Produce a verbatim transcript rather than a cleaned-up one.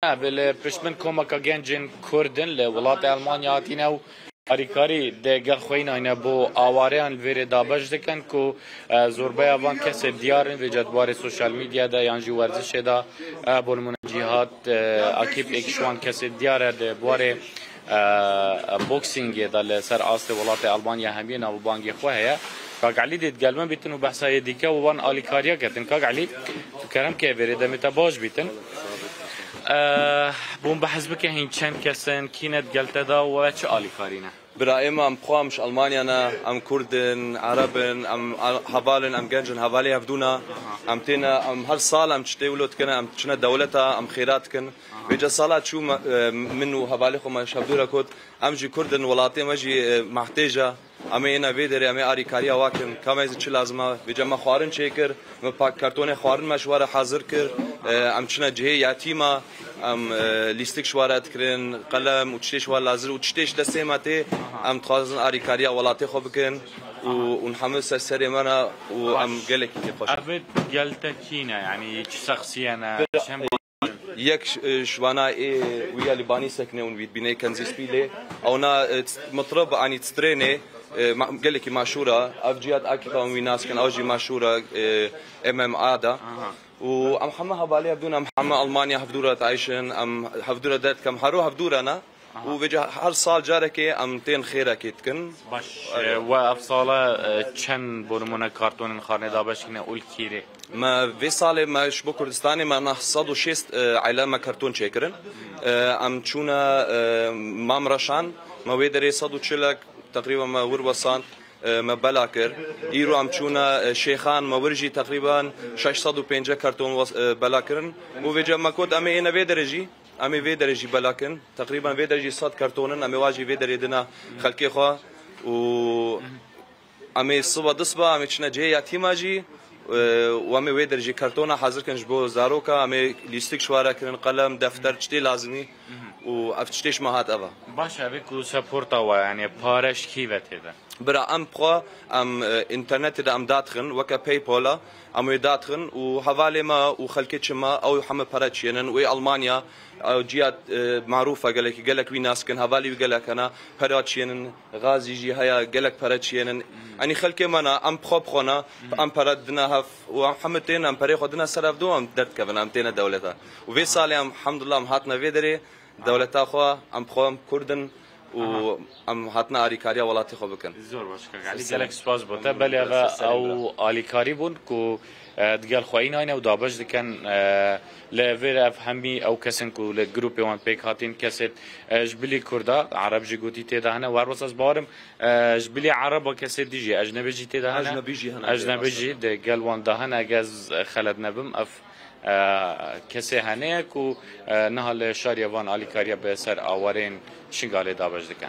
Ev li pişt bin komeka gencên Kurd in li welatê Elmanya hatîne û alîkarî di gel xwe yî nayne bo awareyan li vêrê dabeş dikin ku, e, zorbeya van kesê diyar in, vêca di warê sosyal medya de yan jî werzişê de, e, bo nimûne Cîhad, e, Akîp êk ji wan kesê diyar e di warê, e, boksîngê de li ser astê welatê Elmanya hemiyê navbangê xwe heye. Kak Elî dê digel me bîtin û behsa yê dîke û wan alîkariya ketin. Kak Elî, tu kerem ke vêrê demê te baş bîtin. Eh, bûn behs bike hîn çend kes in, kî ne digel te da û we çi alîkarî ne? Bira, êma em xwe em ji Almanya ne, em Kurd in, Ereb in, em al-, heval in, em genc in, hevalê hevdû ne. Em têne, em her sal em tiştê wilo dikin, em çine dewleta, em xêra dikin. Vêca sala çû me, e, min û hevalê xwe me ji hevdû re got, em jî Kurd in, welatê me jî, e, mehtêc e. Em ê êne vê derê, em ê arîkariya we kin. Ka me zî çi lazim e? Vêca me xwarin çêkir, me pak kartonê xwarin me ji we re hazir kir. E, em çine cihê yetîma, em, e, lîstik ji we re dikirin, qelem û tiştê ji we lazir û tiştê ji destê me tê, em dixwazin arîkariya welatê xwe bikin û, û hemû ser serê me ne û em gelekî xweş. Ev gel te kî ne? Yanî çi şexsiye ne? Çend Yek ş-, e, şivana ê wî ya Lîbanî sekine û wî dibîne kenzî spî lê. Ewna, e, mitrib, anî strênê, e, ma-, gelekî maşûr e. Ev Cîhad Akîf e, wî nas kin, ew jî maşûr e, e, M M A da. Û em heme hevalê hevdû ne, em heme Almanya hevdû re diayşin, em hevdû re derdikev, em hero hevdû re ne. Û vêca her sal carekê em tên xêrekê dikin. Baş, e, we ev sala, e, çend bo nimûne kartonên xwarinê dabeş kine û li kîrê? Me vê salê me ji bo Kurdistanê me neh sed û şêst, e, aile me karton çêkirin. E, em çûne, e, Mam Reşan, me wê derê sed û çilek teqrîben me wir wesand, e, me bela kir. Îro em çûne, e, Şêxan, me wir jî teqrîben şeş sed û pêncî karton wes-, e, bela kirin. Û vêca me got em ê êne vê derê jî, em ê vê derê jî bela kin. Teqrîben vê derê jî sed karton in, em ê wa jî vê derê dina xelkê xwe. Û Em ê siba disiba, em ê çine cihê yetîma jî, e, û em ê wê der jî kartona hazir kin ji bo zaroka, em ê lîstik ji we re kirin, qelem, defter, tiştê lazimî û ev tiştê ji me hat ev e. Baş e, ev ê ku seporta we, yanî pare ji kî ve tê de? Bira, em bi xwe, em, e, înternetê de em dadixin, weke PayPal e, em wê dadixin û hevalê me û xelkê çi me, ew heme pere çiyênin, wê Almanya, ew ciya, e, marûf e gelekî, gelek wî nas kin, hevalê wî gelek hene, pere çiyênin. Gazî jî heye, gelek pere çiyênin. Enî xelkê me ne, em bi xwe bi xwe ne, em pere didine hev û em hemû tên, em perê xwe didine ser hev du, em derdikevin, em têne dewleta. Û vê salê em, elhamdulillah, em hatine vê derê, dewleta xwe, em bi xwe em Kurd in û em hatine alîkariya welatê xwe bikin. Zor baş kaka. Elî, gelek spas bo te. Belê, ev ew alîkarî bûn ku, e, digel xwe înayne û dabeş dikin, e, li vir ev hemî ew kesin ku li grûpê wan pêk hatîn kesê, e, ji bilî Kurda, Ereb jî gotî tê de hene, werbas ez bawerim, e, ji bilî Ereba kesê dî jî, ecnebî jî tê de hene. Ecnebî jî hene, Ecnebî jî di gel wan de hene, ege ez xelet nebim, ev, e, kesê hene ye ku, e, niha li şariya van alîkariya bi ser awarên Şingalê dabeş dikin.